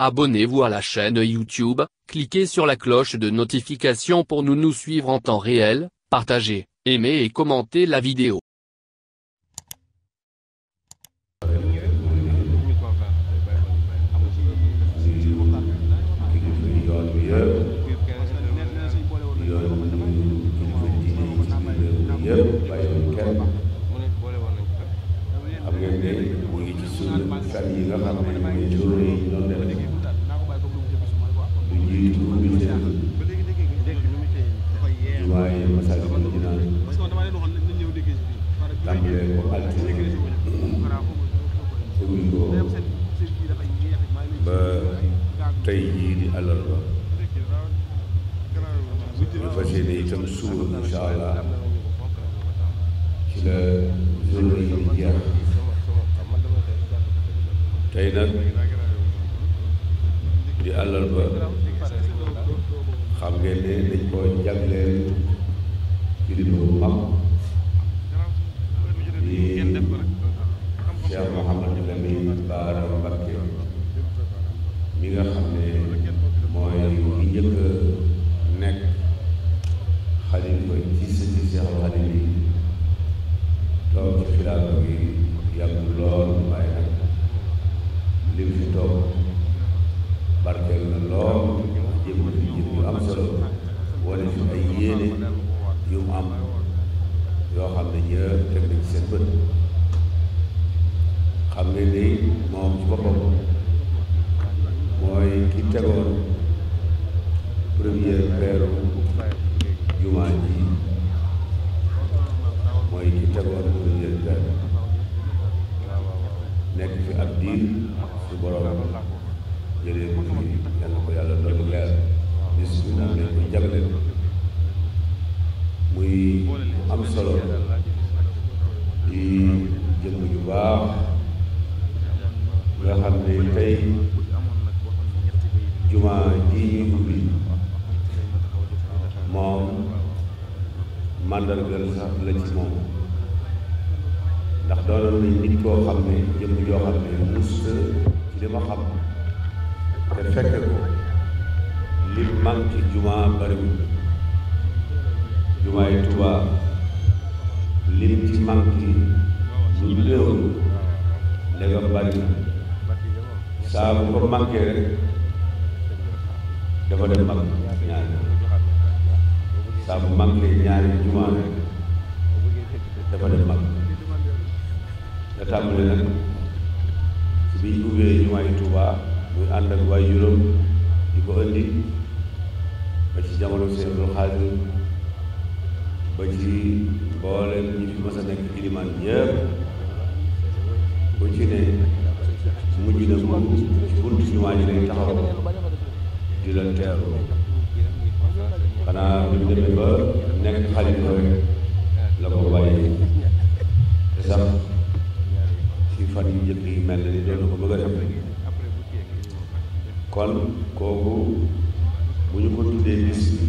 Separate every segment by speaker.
Speaker 1: Abonnez-vous à la chaîne YouTube, cliquez sur la cloche de notification pour nous suivre en temps réel, partagez, aimez et commentez la vidéo.
Speaker 2: xam ngeen ne ñu ngi ci suñu fan yi nga xam ne mooy journée yi doon def lu jiitu bi seen jumaay Masaalikul Jinaan tàmbalee ko altine ubbi ko ba tey jii di àllarba ñu fas yéene itam suba incha allah ci la journée yi di jeex. tey nag di àllarba xam ngeen ne dañ ko jagleel kilifa bu mag di Cheikh Mouhamadou Lamine Bara Mbacké mi nga xam ne mooy ñi njëkk a nekk xalifa ci sëti Cheikh Xadim yi toog ci xilaafa gi yàgg lool waaye nag li fi toog barkeel na lool jëm fi jëm yu am solo wane fi ay yéene yu mu am yoo xam ne ñëpp teg nañ ci seen bët xam nga ni moom ci boppam mooy ki tegoon première pierre jumaa ji mooy ki tegoon première pierre nekk fi ab diir su borom jëlee ko fi yàlla ko yàlla dolli leer bis bi naan lañ ko jagleel muy am solo di jëmm ju baax nga xam ne tey jumaa ji ñu ubbi moom màndargal sax la ci moom ndax doonoon nañ nit koo xam ne jëmm joo xam ne musta ci li ma xam te fekk ko li manqué jumaa bariwul jumaa yi Tuubaa lim ci manqué lu néew léegam bari na saa bu ko manqué rek dafa dem mag ñaari saa bu manqué ñaari jumaa rek dafa dem mag da tàmbale nag ci biñ ubbee jumaa yi Tuubaa muy ànd ak waay juróom di ko indi ba ci jamono Sëñ Abdul Xaadir ba ci mboolem ñi fi mas a nekk ilimaan ñëpp bu ci ne mujj na mu ci buntu jumaa ji lay taxaw di la teeru xanaa bu ñu demee ba nekk xalifa rek la ko bàyyi te sax ci fan yu njëkk yi mel na ni doon na ko bëgg a def kon kooku bu ñu ko tuddee bis bi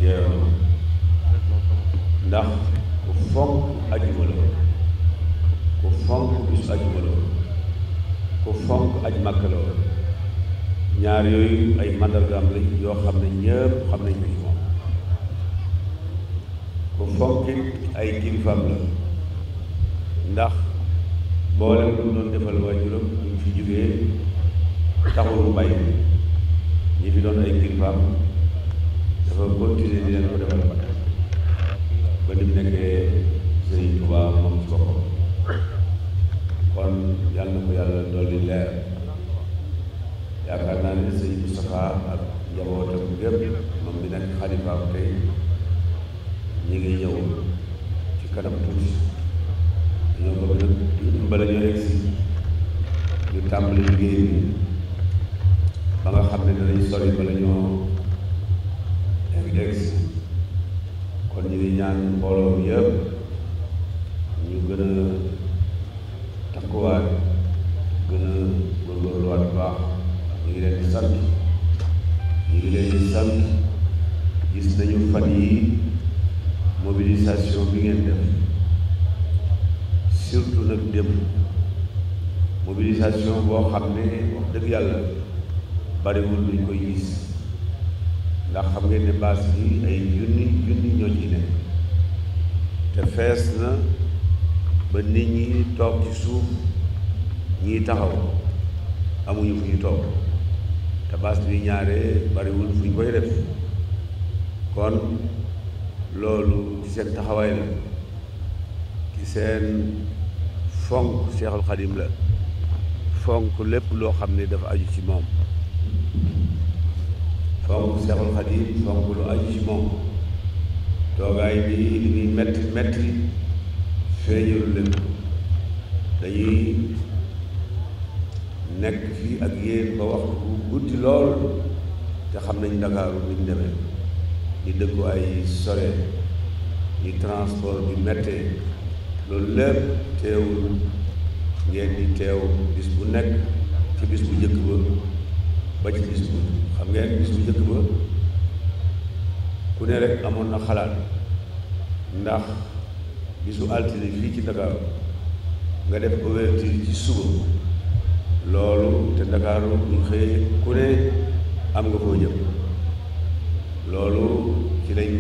Speaker 2: yeewu ndax ku fonk ajuma la ku fonk bisu ajuma la ku fonk aj màkk la ñaar yooyu ay màndargaam lañ yoo xam ne ñëpp xam nañ ko ci moom ku fonk ay kilifaam la ndax boolem lu mu doon defal waajuram ñu fi jógee taxul mu bàyyi ñi fi doon ay kilifaam dafa continuer di leen ko defal ba ni mu nekkee Sëriñ Tuubaa moom ci boppam kon yàlla na ko yàlla dolli leer yaakaar naa ne Sëriñ Moustapha ak njabootam gépp moom bi nekk xalifaam tey ñi ngi ñëw ci kanam tuuti dañoo bëgg nag bala ñu egg si ñu tàmbali liggéey bi ba nga xam ne danañ sori bala ñoo egg si kon ñu ngi ñaan mbooloo mi yëpp ñu gën a takkuwaat gën a góorgóorluwaat bu baax ñu ngi leen di sant gis nañu fan yi mobilisation bi ngeen def surtout nag démb mobilisation boo xam ne wax dëgg yàlla bariwul luñ koy gis ndax xam ngeen ne baas bi ay junni ñoo ci ne te fees na ba nit ñi toog ci suuf ñii taxaw amuñu fu ñu toog te baas bi ñaare bariwul fu ñu koy def kon loolu ci seen taxawaay la ci seen fonk Seexul Xadim la fonk lépp loo xam ne dafa aju ci moom fonk Seexul Xadim fonk lu aju ci moom toogaay bi li muy metti feeñalu leen dañuy nekk fii ak yéen ba waxtu bu guddi lool te xam nañ Ndakaaru ni mu demee ñi dëkkuwaay yi sore ñi transport bi mettee loolu lépp teewul ngeen di teew bis bu nekk ci bis bu njëkk ba ci bis bu xam ngeen bis bu njëkk ba ku ne rek amoon na xalaat ndax bisu altine fii ci Ndakaaru nga def ouverture ci suba loolu te Ndakaaru ñu xëyee ku ne am nga foo jëm loolu ci lañ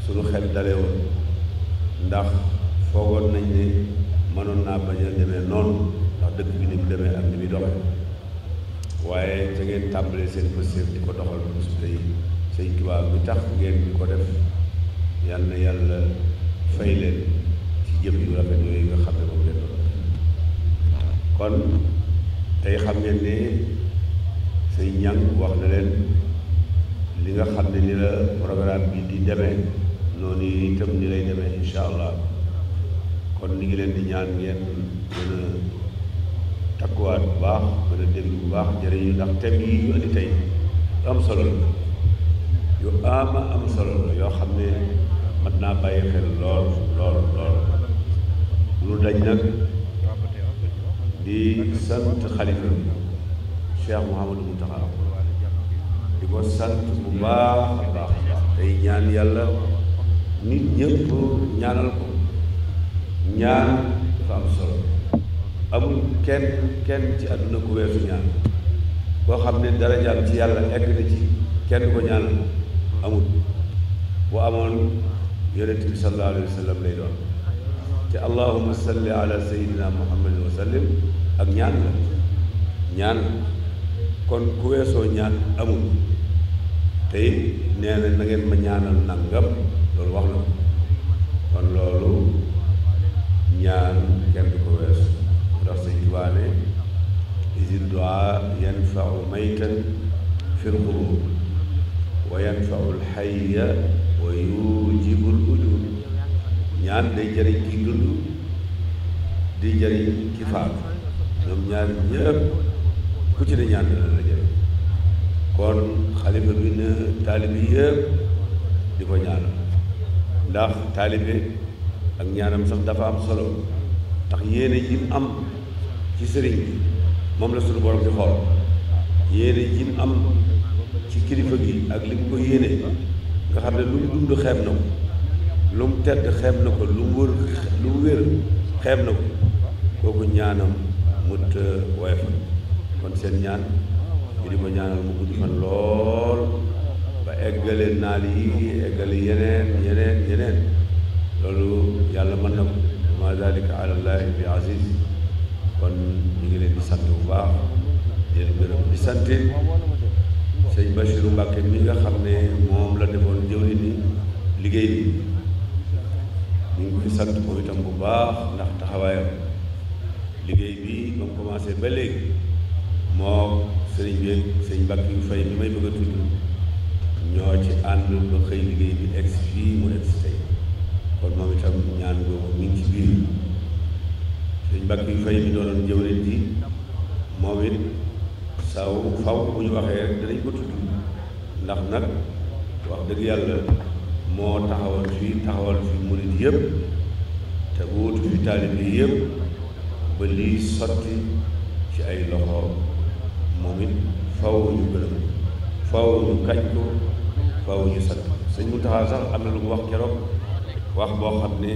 Speaker 2: sunu xel dale woon ndax foogoon nañ ne mënoon naa bañ a demee noonu ndax dëkk bi ni mu demee ak ni muy doxe waaye ca ngeen tàmbalee seen pëstéef di ko doxal su tey Sëñ Tuubaa bi tax ngeen di ko def yal na yàlla fay leen ci jëf yu rafet yooyu nga xam ne moom leen doon kon tey xam ngeen ne Sëñ Ñaŋ wax na leen li nga xam ne ni la programme bi di demee noonu itam ni lay demee incha allah kon ni ngi leen di ñaan ngeen gën a takkuwaat bu baax gën a déglu bu baax jëriñu ndax thème yi ñu andi tey am solo la yu am solo la yoo xam ne mat naa bàyyi xel lool lu dañ nag di sant xalifa bi Cheikh Mouhamadou Mountakha di ko sant bu baax a baax tey ñaan yàlla nit ñëpp ñaanal ko ñaan dafa am solo amul kenn ci àdduna ku weesu ñaan koo xam ne darajaam ci yàlla egg na ci kenn ko ñaanal amul bu amoon yonent bi sallallahu alayhi wa sallam lay doon te allahumma salli ala sayyidina muhammadin wa sallim ak ñaan la ñaan kon ku weesoo ñaan amul tey nee na na ngeen ma ñaanal nangam loolu wax na ko kon loolu ñaan kenn du ko weesu ndax Sëñ Tuubaa ne isi duaa yanfau maytan fi lqubur wa yanfau lxayya wa yujibu l ujur ñaan day jëriñ ki dund di jëriñ ki faatu ñoom ñaar ñëpp ku ci ne ñaan dana la jëriñ kon xalifa bi na taalibe yëpp di ko ñaanal ndax taalibe ak ñaanam sax dafa am solo ndax yéene ji am ci sëriñ bi moom la suñu borom di xool yéene ji am ci kilifa gi ak li mu ko yéene nga xam ne lu mu dund xeeb na ko lu mu tedd xeeb na ko lu mu wér xeeb na ko kooku ñaanam mut woyofa kon seen ñaan ñu di ko ñaanal mu gudd fan lool ba eggale naal yi eggale yeneen loolu yàlla mën na ko ma dalika ala llahi bi aziz kon ñu ngi leen di sant bu baax di leen gërëm di sant sëñ Bachiru Mbàkke mi nga xam ne moom la defoon jëwri ni liggéey bi ñu ngi koy sant moom itam bu baax ndax taxawaayam liggéey bi ba mu commencé ba léegi moo sëriñ bi sëñ Mbàkke yu fay mi may bëgg a tudd ñoo ci ànd ba xëy liggéey bi egsi fii mu egsi tey kon moom itam ñaan boobu mi ngi ci biir sëñ Mbàkke yu fay mi doonoon jëwriñ ji moom it faw bu ñu waxee rek danañ ko tudd ndax nag wax dëgg yàlla moo taxawal fi murit yëpp te wuutu fi taalibe yëpp ba lii sotti ci ay loxo moom it faw ñu gërëm faw ñu kañ ko faw ñu sant sëñ Muntaxa sax am na lu mu wax keroog wax boo xam ne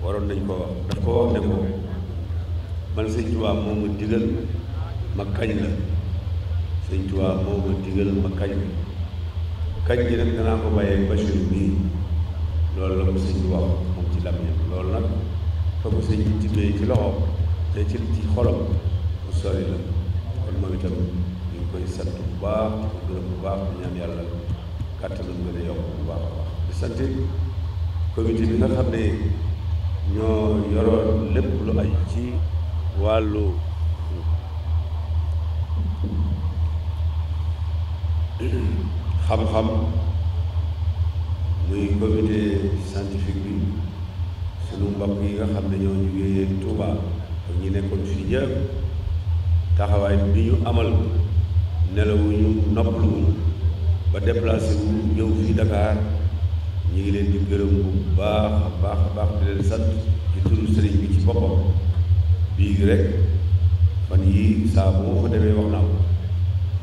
Speaker 2: waroon nañ ko wax daf ko wax ne ko man sëñ Tuubaa moom ma digal ma kañ la sëñ Tuubaa moo ma digal ma kañ gi nag danaa ko bàyyee Bachir bii loolu la ko sëñ bi wax moom ci làmmiñam loolu nag fa ko sëñ bi tibbee ci loxo te ci xolam bu sori la kon moom itam ñu ngi koy sant bu baax di ko gërëm bu baax di ñaan yàlla kàttanam gën a yokk bu baax a baax di sant comité bi nga xam ne ñoo yoroon lépp lu ay ci wàllu xam-xam muy comité scientifique bi sunu mbokk yi nga xam ne ñoo jógee Touba ak ñi nekkoon fii ñëpp taxawaay bi ñu amal nelawuñu noppaluwuñu ba déplacé wu ñëw fii Dakar ñu ngi leen di gërëm bu baax a baax a baax di leen sant ci turu sëriñ bi ci boppam bii rek fan yii saa bu ma fa demee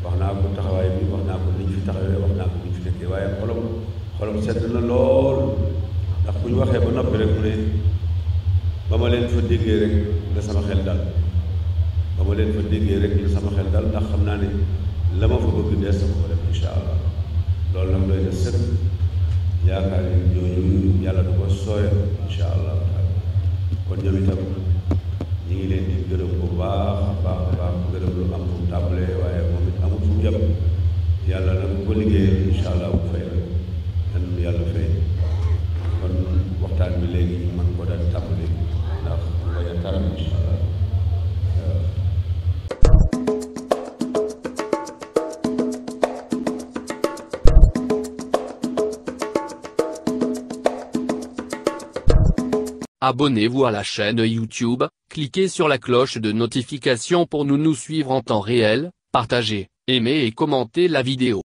Speaker 2: wax naa ko taxawaay bi wax naa ko niñ fi taxawee wax naa ko niñ fi nekkee waaye xolam sedd na lool ndax bu ñu waxee ba noppi rek mu ne ba ma leen fa déggee rek la sama xel dal ndax xam naa ne la ma fa bëgg dees sama ko def incha allah loolu nag doy na sëkk yaakaar ni ñooñu yàlla du ko sooyal incha allah taala kon ñoom itam ñi ngi leen di gërëm bu baax a baax gërëm lu am fu mu tàmbalee waaye moom it amul fu mu yem yàlla nag ko liggéeyal incha allah bu fay la nan yàlla fay kon waxtaan bi léegi ñu mën ko daan tàmbali ndax mu bañ a taral incha allah.
Speaker 1: Abonnez-vous à la chaîne YouTube, cliquez sur la cloche de notification pour nous suivre en temps réel, partagez, aimez et commentez la vidéo.